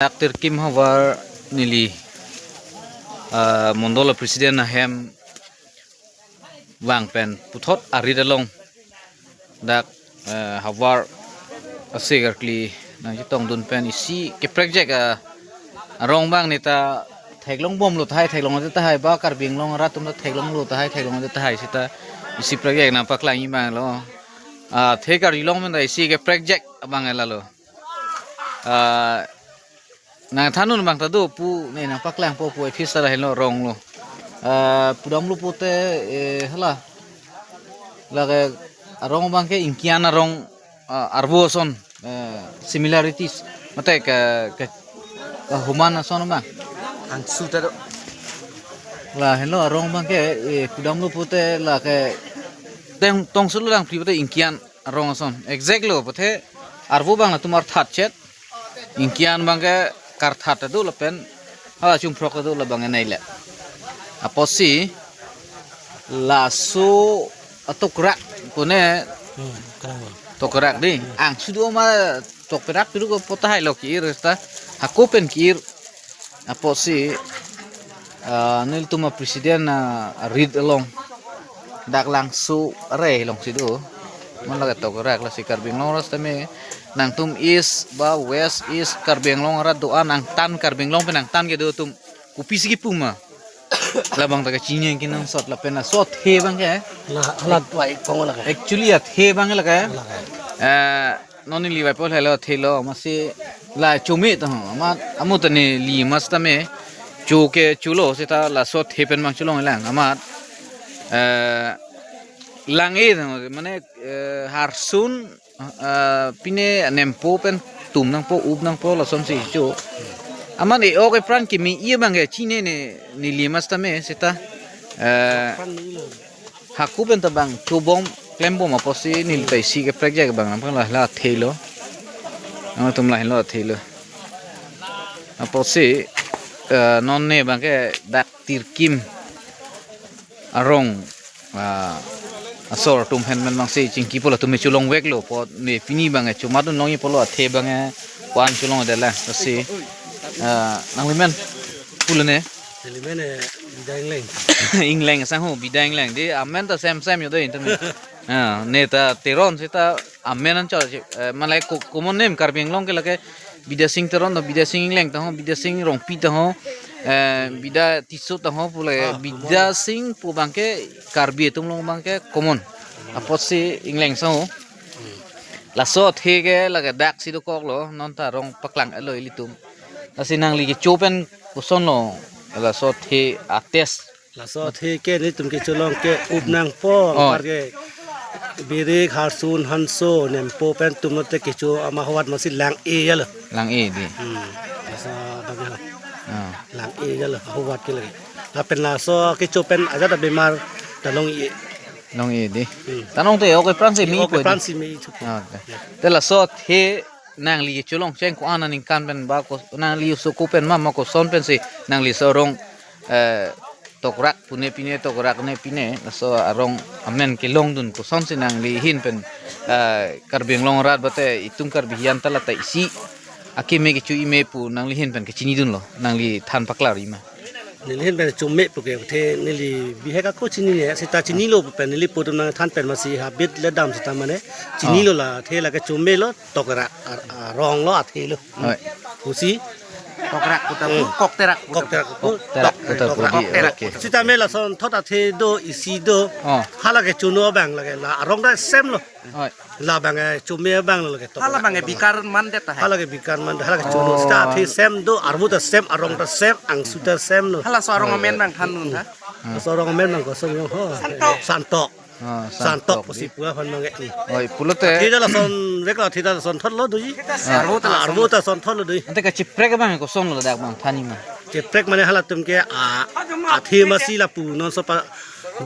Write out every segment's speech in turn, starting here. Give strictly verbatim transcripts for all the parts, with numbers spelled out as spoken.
Dak Tirkim havar neli, ah, mondol president ahem vang pen puthot arit along dak, eh, havar ase karkli nangchetongdun pen isi keprekjak, ah, arong abang neta theklong bomlo tahai, theklong tahai ba Karbi Anglong arat atum ta theklonglo tahai, theklong tahai seta isi prekjak nangpaklang abanglo. Ah, the karjulong pen ta isi keprekjak abang lalo. Ah, nangthanun abang ta do pu ne nangpaklangpo pu office ta lahenlo arong lo. Ah, pudamlo pute, eh, hala. Lake arong abang ke ingkian arong, ah, arvo ason, eh, similarities. Mate ke, ke, kehuman ason abang. Angsu ta do. Lahenlo arong abang ke, eh, pudamlo pute lake teng tongsulo lang pri pute ingkian arong ason. Exact lo pute arvo abang latum arthat chet. Ingkian abang ke karthat ta do lapen hala chungphrok ta do labang ke nai le. Apotsi laso atokrak kone Hmm, kalang. Tokrak di. Angsu do ma tokrak piru ko potahai lo ki-ir ta. Hako pen ki-ir. Apotsi, ah, nelitum apresident, ah, arit along dak Langso arei alongsi do. Amat lake tokrak lasi Karbi Anglong arat tame nangtum East ba West, East Karbi Anglong arat do-an angtan, Karbi Anglong pen angtan kedo atum kopisi kipu ma. Labang ta kachini kenangsot lapen laso athe abang ke. La, la, tuai kong lake. Actually athe abang lake. Lake. Eh, non neli vaipol helo thelo amatsi la chome ta ho, amat amu ta neli mas tame cho ke cholo seta laso athe pen abang cholong lang amat, eh, lang-e ta ho, mane, eh, harsun, eh, pine nempo pen tum nangpo, up nangpo, lasonsi cho. Amat e-ok epran kimi-i abang ke chinine neli mas tame seta, eh, hako pen ta abang chobom klembom apotsi neli ta isi keprekjak abang nangpaklang la thelo. Nangtum lahenlo thelo. Apotsi, eh, non ne abang ke dak Tirkim arong, ah, asor atum aphan pen abangsi chingki pu latum cholongveklo apot ne pini abang ke chomadun longji pulo athe abang ke ko-an cholong dela lasi, ah, nanglimen pulo ne. Nelimen, eh, Bida Ingleng. Ingleng sang ho, Bida Ingleng. Di amen ta same same yo do internet. Ah, neta Teron seta amen anchot, eh, malai ko-, common name Karbi Anglong ke lake Bida Sing Teron ta, Bida Sing Ingleng ta ho, Bida Sing Rongpi ta ho, eh, Bida Tisso ta ho, pule Ah, Bida common. Sing pu abang ke Karbi atum along abang ke common. Apotsi Ingleng sang ho. Hmm. Laso athe ke lake daksi dokoklo, non ta arong paklang-etlo ilitum. Lasi nangli kecho pen kosonlo laso athe a-taste. Laso athe ke nelitum kecholong ke up nangpo, Oh. Anpar ke birik, harsun, hanso, nempo pen tum lote kecho amat ahut amatsi lang-e ya lo. Lang-e di. Hmm. Laso abang ya lo. Ah. Lang-e ya lo, ahut ke lake. Lapen laso kecho pen ajat abemar ta long-e. Long-e di. Hmm. Tanong te e-ok epran si mi-i e-ok pu di. Epran si mi-i thu. Ah, okay. Te laso athe nangli cholong cheng ko-an aningkan pen ba ko nangli oso ko pen ma ma koson pensi nangli laso arong, eh, tokrak pune pine tokrak ne pine laso arong amen kelongdun kosonsi nangli ahin pen, eh, Karbi Anglong arat bate itum Karbi hian ta lata isi akeme kecho-i me pu nangli ahin pen kechinidunlo nangli than paklarji ma. Neli ahin pen chome pu ke athe neli bihek ako chinine seta chinilo pu pen neli pu atum nangthan pen amatsi habit le dam seta mane chinilo Oh. La athe lake chome lo tokrak ar-, arong lo athe lo. Oi. Pusi Tokrak pu ta pu, Hmm. Kokterak pu ta pu. Kokterak pu. Kokterak pu ta pu Tokrak. Di, Kokterak. Okay. Seta me lason thot athe do isi do. Oh. Hala ke chono abang lake la arong ta same lo. Oi. Labang, eh, chome abang lo lake tok. Hala abang, eh, bikar mandet tahai. Hala ke bikar mandet, hala ke chono. Oh. Seta athe same do, arvo ta same, arong ta same, angsu ta same lo. Halaso arong amen abang than un tha. Laso arong amen abang koson lo ho. Santok. Santok. Ah, Santok Santok pusi di. Pu aphan abang ke. Oi, pulote. Athe ta lason vek lo, athe ta lason thot lo doji. Ah. Arvo ta lason. Arvo ta lason thot lo doji. Ante kacheprek abang koson lo dak abang thanji ma. Cheprek mane halatum ke a, athe amatsi lapu non so pa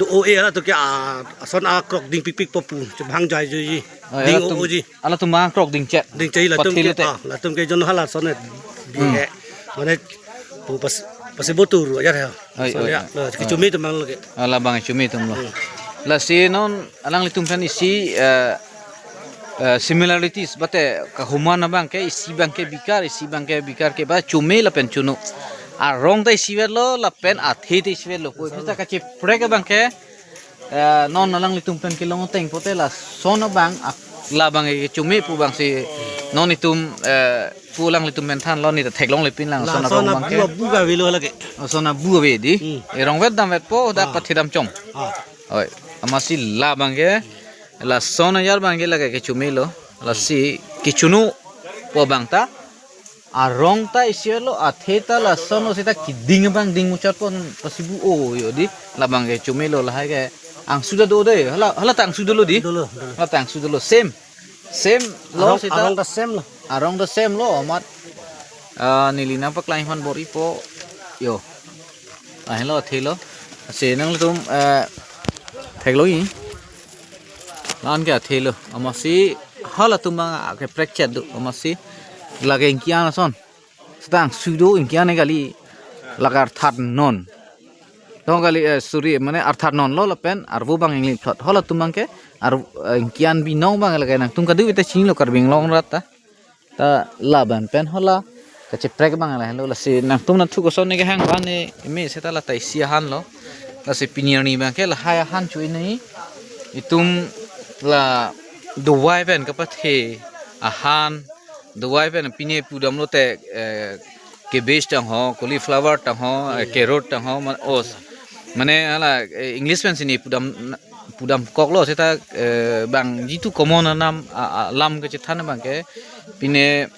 do-o-e halatum ke a, ason akrok dingpikpik po pu chebhang jai joiji. Oh, ding halatum, o-oji. Halatum akrok dingchet. Dingchet latum ke, Pathe lote. Ah, latum ke jon halason ne. Hmm. Bihek. Mane pu pas, pasi botur ajar ya. Oi, so oi, ya, oi. Lo, kechome atum abang lake. Ah, labang chome atum lo. Hmm. Lasi non alanglitum aphan isi, eh, eh, similarities, bate kahuman abang ke, isi abang ke bikar, isi abang ke bikar ke ba chome lapen chunu. Arong ta isivet lo, lapen athe ta isivet lo. Pu, iphi ta kacheprek abang ke, eh, non alanglitum pen kelong ateng pote lason abang, ak-, labang ke chome pu abangsi non itum, eh, pu alanglitum pen thanlo, ne ta theklongle pinlang, lason, lason arong abang ke. Abu, abu kave lo lake. Lason abu ave di. Hmm. Erongvet damvetpo, dak, ah, pathedam chong. Ah. Oi, amatsi labang ke, lason ajar abang ke lake kechome lo, lasi kechunu pu abang ta, arong ta isivet lo, athe ta lasonlo seta keding abang ding muchotpon pasibu o yo di, labang ke chome lo, lahai ke angsu ta do de, hala, hala ta angsu dolo di. Dolo, dolo. Hala ta angsu dolo, same. Same lo. Arong, seta arong ta same lo. Arong ta same lo, amat, ah, neli nangpaklang aphan bor-ipo. Yo. Lahelo athe lo. Lasi nanglitum, eh, theklong-i. La-an ke athe lo. Amatsi halatum abang ke prekchet do. Amatsi lake ingki-an ason. Seta angsu do, ingki-an kali, lake arthat non. Dong kali, eh, sorry, mane arthat non lo lapen arvo abang inglip thot. Halatum abang ke ar-, eh, ingki-an binong abang lake nangtum kadokave ta chinilo Karbi Anglong arat ta. Ta labang pen hala kacheprek abang lahelo, lasi nangtum nangthu koson ne kehang abang ne eme seta la ta isi ahan lo. Lasi pini arni abang ke lahai ahan cho-i nangji. Itum la dovai pen kapathe ahan, dovai pen pine pudam lote, eh, cabbage tang ho, cauliflower tang ho, eh, carrot tang ho, man, os. Mane hala, eh, English pensi ne pudam, pudamkok lo seta, eh, bang jitu common anam, a, a, alam kechethan abang ke, pine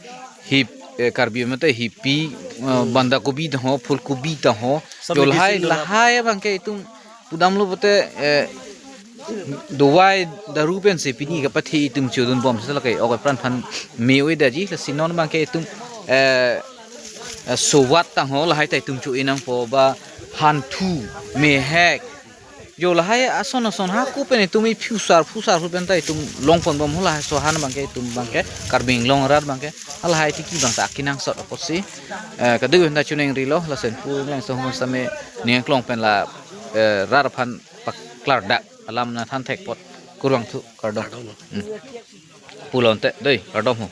hip, eh, Karbi mate hipi, eh, banda kobi tang ho, phul kobi tang ho. Sabi jo lahai, desi lo lahai abang ke itum pudam lo pote, eh, dovai daru pensi pini kapathe itum chodunbom seta lake ok apran aphan me-oi daji, lasi non abang ke itum, eh, eh, sowat tang ho lahai ta itum cho-i nangpo, ba hanthu, mehek. Jo lahai ason ason hako pen itum iphusar phusar hu pen ta itum longponbom, halahai ason ahan abang ke itum abang ke Karbi Anglong arat abang ke halahai tiki abang ta akenangsot apotsi, eh, kadokave ta choningri lo, lason pu lang so hum same ning klong pen la, eh, rat aphan paklardak alam nangthan thek apot kurvangthu, kardom. Kardom. Hmm. Pulote dei, kardom ho.